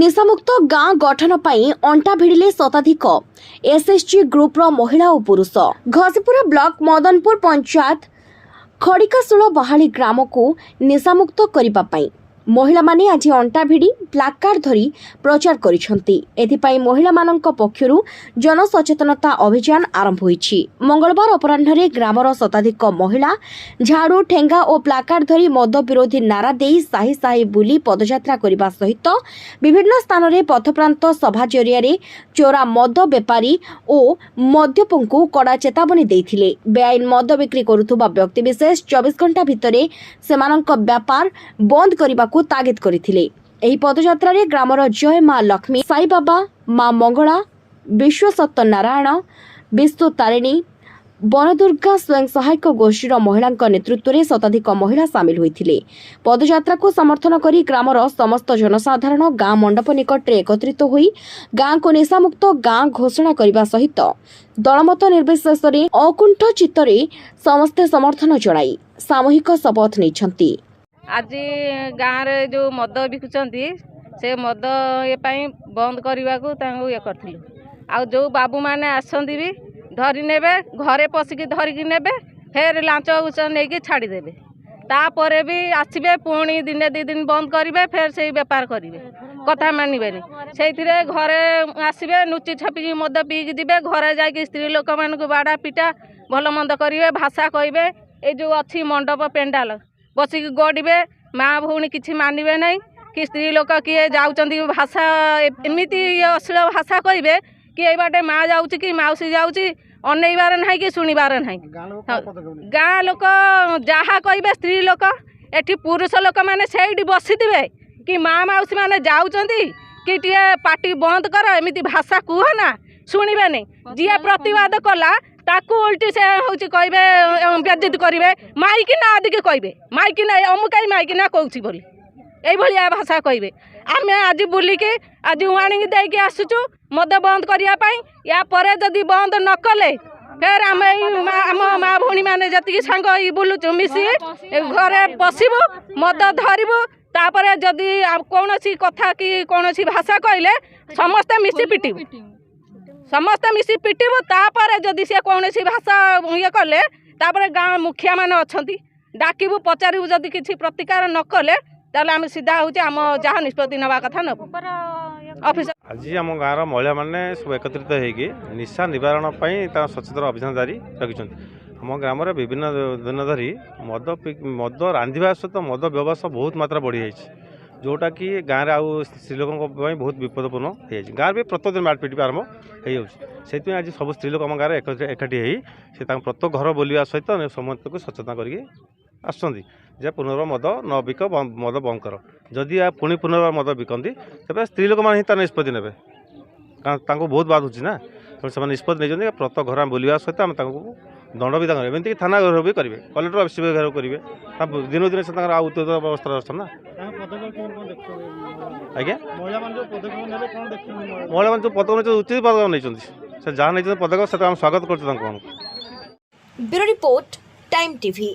ନିଶାମୁକ୍ତ ଗାଁ ଗଠନ ପାଇଁ ଅଣ୍ଟା ଭିଡ଼ିଲେ ଶତାଧିକ ଏସ୍ଏଚ୍ଜି ଗ୍ରୁପର ମହିଳା ଓ ପୁରୁଷ। ଘସିପୁରା ବ୍ଲକ ମଦନପୁର ପଞ୍ଚାୟତ ଖଡ଼ିକାଶୁଳ ବାହାଳି ଗ୍ରାମକୁ ନିଶାମୁକ୍ତ କରିବା ପାଇଁ ମହିଳାମାନେ ଆଜି ଅଣ୍ଟା ଭିଡ଼ି ପ୍ଲାକାର୍ଡ ଧରି ପ୍ରଚାର କରିଛନ୍ତି। ଏଥିପାଇଁ ମହିଳାମାନଙ୍କ ପକ୍ଷରୁ ଜନସଚେତନତା ଅଭିଯାନ ଆରମ୍ଭ ହୋଇଛି। ମଙ୍ଗଳବାର ଅପରାହ୍ନରେ ଗ୍ରାମର ଶତାଧିକ ମହିଳା ଝାଡୁ, ଠେଙ୍ଗା ଓ ପ୍ଲାକାର୍ଡ ଧରି ମଦ ବିରୋଧୀ ନାରା ଦେଇ ସାହି ସାହି ବୁଲି ପଦଯାତ୍ରା କରିବା ସହିତ ବିଭିନ୍ନ ସ୍ଥାନରେ ପଥପ୍ରାନ୍ତ ସଭା ଜରିଆରେ ଚୋରା ମଦ ବେପାରୀ ଓ ମଦ୍ୟପଙ୍କୁ କଡ଼ା ଚେତାବନୀ ଦେଇଥିଲେ। ବେଆଇନ ମଦ ବିକ୍ରି କରୁଥିବା ବ୍ୟକ୍ତିବିଶେଷ 24 ଘଣ୍ଟା ଭିତରେ ସେମାନଙ୍କ ବ୍ୟାପାର ବନ୍ଦ କରିବାକୁ ତାଗିଦ କରିଥିଲେ। ଏହି ପଦଯାତ୍ରାରେ ଗ୍ରାମର ଜୟ ମା ଲକ୍ଷ୍ମୀ, ସାଇବାବା, ମା ମଙ୍ଗଳା, ବିଶ୍ୱ ସତ୍ୟନାରାୟଣ, ବିଶ୍ୱ ତାରିଣୀ, ବନଦୁର୍ଗା ସ୍ୱୟଂ ସହାୟକ ଗୋଷ୍ଠୀର ମହିଳାଙ୍କ ନେତୃତ୍ୱରେ ଶତାଧିକ ମହିଳା ସାମିଲ ହୋଇଥିଲେ। ପଦଯାତ୍ରାକୁ ସମର୍ଥନ କରି ଗ୍ରାମର ସମସ୍ତ ଜନସାଧାରଣ ଗାଁ ମଣ୍ଡପ ନିକଟରେ ଏକତ୍ରିତ ହୋଇ ଗାଁକୁ ନିଶାମୁକ୍ତ ଗାଁ ଘୋଷଣା କରିବା ସହିତ ଦଳମତ ନିର୍ବିଶେଷରେ ଅକୁଣ୍ଠ ଚିତ୍ତରେ ସମସ୍ତେ ସମର୍ଥନ ଜଣାଇ ସାମୂହିକ ଶପଥ ନେଇଛନ୍ତି। ଆଜି ଗାଁରେ ଯେଉଁ ମଦ ବିକୁଛନ୍ତି, ସେ ମଦ ଇଏ ପାଇଁ ବନ୍ଦ କରିବାକୁ ତାଙ୍କୁ ଇଏ କରିଥିଲୁ। ଆଉ ଯେଉଁ ବାବୁମାନେ ଆସନ୍ତି ବି ଧରି ନେବେ, ଘରେ ପଶିକି ଧରିକି ନେବେ, ଫେର ଲାଞ୍ଚ ଉଚ ନେଇକି ଛାଡ଼ିଦେବେ। ତାପରେ ବି ଆସିବେ, ପୁଣି ଦିନେ ଦୁଇ ଦିନ ବନ୍ଦ କରିବେ, ଫେର ସେଇ ବେପାର କରିବେ, କଥା ମାନିବେନି। ସେଇଥିରେ ଘରେ ଆସିବେ, ଲୁଚି ଛପିକି ମଦ ପିଇକି ଯିବେ। ଘରେ ଯାଇକି ସ୍ତ୍ରୀ ଲୋକମାନଙ୍କୁ ବାଡ଼ା ପିଟା ଭଲ ମନ୍ଦ କରିବେ, ଭାଷା କହିବେ। ଏଇ ଯେଉଁ ଅଛି ମଣ୍ଡପ ପେଣ୍ଡାଲ, ବସିକି ଗଡ଼ିବେ। ମା ଭଉଣୀ କିଛି ମାନିବେ ନାହିଁ କି ସ୍ତ୍ରୀ ଲୋକ କିଏ ଯାଉଛନ୍ତି, ଭାଷା ଏମିତି ଇଏ ଅଶ୍ଳୀଳ ଭାଷା କହିବେ କି ଏଇ ବାଟେ ମା ଯାଉଛି କି ମାଉସୀ ଯାଉଛି, ଅନେଇବାର ନାହିଁ କି ଶୁଣିବାର ନାହିଁ। ଗାଁ ଲୋକ ଯାହା କହିବେ, ସ୍ତ୍ରୀ ଲୋକ ଏଠି ପୁରୁଷ ଲୋକମାନେ ସେଇଠି ବସିଥିବେ କି ମା ମାଉସୀ ମାନେ ଯାଉଛନ୍ତି କି ଟିକେ ପାଟି ବନ୍ଦ କର, ଏମିତି ଭାଷା କୁହ ନା, ଶୁଣିବେନି। ଯିଏ ପ୍ରତିବାଦ କଲା, ତାକୁ ଓଲଟି ସେ ହେଉଛି କହିବେ, ବେଜିତ କରିବେ, ମାଇକିନା ଆଦିକି କହିବେ, ମାଇକିନା ଅମୁକାଇ ମାଇକିନା କହୁଛି ବୋଲି ଏଇଭଳିଆ ଭାଷା କହିବେ। ଆମେ ଆଜି ବୁଲିକି ଆଜି ୱାର୍ଣ୍ଣିଂ ଦେଇକି ଆସୁଛୁ ମଦ ବନ୍ଦ କରିବା ପାଇଁ। ୟା ପରେ ଯଦି ବନ୍ଦ ନ କଲେ, ଫେର ଆମେ ଏଇ ଆମ ମା ଭଉଣୀମାନେ ଯେତିକି ସାଙ୍ଗ ହେଇ ବୁଲୁଛୁ, ମିଶି ଘରେ ପଶିବୁ, ମଦ ଧରିବୁ। ତାପରେ ଯଦି ଆଉ କୌଣସି କଥା କି କୌଣସି ଭାଷା କହିଲେ, ସମସ୍ତେ ମିଶି ପିଟିବୁ, ସମସ୍ତେ ମିଶି ପିଟିବୁ। ତାପରେ ଯଦି ସିଏ କୌଣସି ଭାଷା ଇଏ କଲେ, ତାପରେ ଗାଁ ମୁଖିଆ ମାନେ ଅଛନ୍ତି, ଡାକିବୁ, ପଚାରିବୁ। ଯଦି କିଛି ପ୍ରତିକାର ନ କଲେ, ତାହେଲେ ଆମେ ସିଧା ହେଉଛି ଆମ ଯାହା ନିଷ୍ପତ୍ତି ନେବା କଥା ନେବୁ ଅଫିସ। ଆଜି ଆମ ଗାଁର ମହିଳାମାନେ ସବୁ ଏକତ୍ରିତ ହେଇକି ନିଶା ନିବାରଣ ପାଇଁ ତାଙ୍କ ସଚେତନ ଅଭିଯାନ ଜାରି ରଖିଛନ୍ତି। ଆମ ଗ୍ରାମରେ ବିଭିନ୍ନ ଦିନ ଧରି ମଦ ରାନ୍ଧିବା ସହିତ ମଦ ବ୍ୟବସାୟ ବହୁତ ମାତ୍ରା ବଢ଼ିଯାଇଛି, ଯେଉଁଟାକି ଗାଁରେ ଆଉ ସ୍ତ୍ରୀ ଲୋକଙ୍କ ପାଇଁ ବହୁତ ବିପଦପୂର୍ଣ୍ଣ ହେଇଯାଇଛି। ଗାଁରେ ବି ପ୍ରତ୍ୟେକ ଦିନ ମାଡ଼ପିଟ ବି ଆରମ୍ଭ ହେଇଯାଉଛି। ସେଇଥିପାଇଁ ଆଜି ସବୁ ସ୍ତ୍ରୀ ଲୋକ ଆମ ଗାଁରେ ଏକାଠି ହେଇ ସେ ତାଙ୍କ ପ୍ରତ୍ୟେକ ଘର ବୁଲିବା ସହିତ ସମସ୍ତଙ୍କୁ ସଚେତନ କରିକି ଆସୁଛନ୍ତି ଯେ ପୁନର୍ବାର ମଦ ନ ବିକ, ମଦ ବନ୍ଦ କର। ଯଦି ପୁଣି ପୁନର୍ବାର ମଦ ବିକନ୍ତି, ତେବେ ସ୍ତ୍ରୀ ଲୋକମାନେ ହିଁ ତା ନିଷ୍ପତ୍ତି ନେବେ, କାରଣ ତାଙ୍କୁ ବହୁତ ବାଧୁଛି ନା। ତେଣୁ ସେମାନେ ନିଷ୍ପତ୍ତି ନେଇଛନ୍ତି, ପ୍ରତ୍ୟେକ ଘର ଆମେ ବୁଲିବା ସହିତ ଆମେ ତାଙ୍କୁ ଦଣ୍ଡ ବି ତାଙ୍କର ଏମିତିକି ଥାନା ଘେରାଉ ବି କରିବେ, କଲେକ୍ଟର ଅଫିସ ବି ଘେରାଉ କରିବେ। ତା ଦିନକୁ ଦିନ ସେ ତାଙ୍କର ଆଉ ଉତ୍ତେଜିତ ଅବସ୍ଥାରେ ଅଛନ୍ତି ନା। ଆଜ୍ଞା, ମହିଳାମାନେ ଯେଉଁ ପଦକ୍ଷେପ ନେଇଛନ୍ତି, ଉଚିତ ପଦକ୍ଷେପ ନେଇଛନ୍ତି। ସେ ଯାହା ନେଇଛନ୍ତି ପଦକ୍ଷେପ, ସେଟା ଆମେ ସ୍ୱାଗତ କରୁଛୁ ତାଙ୍କୁ। Bureau report, time TV.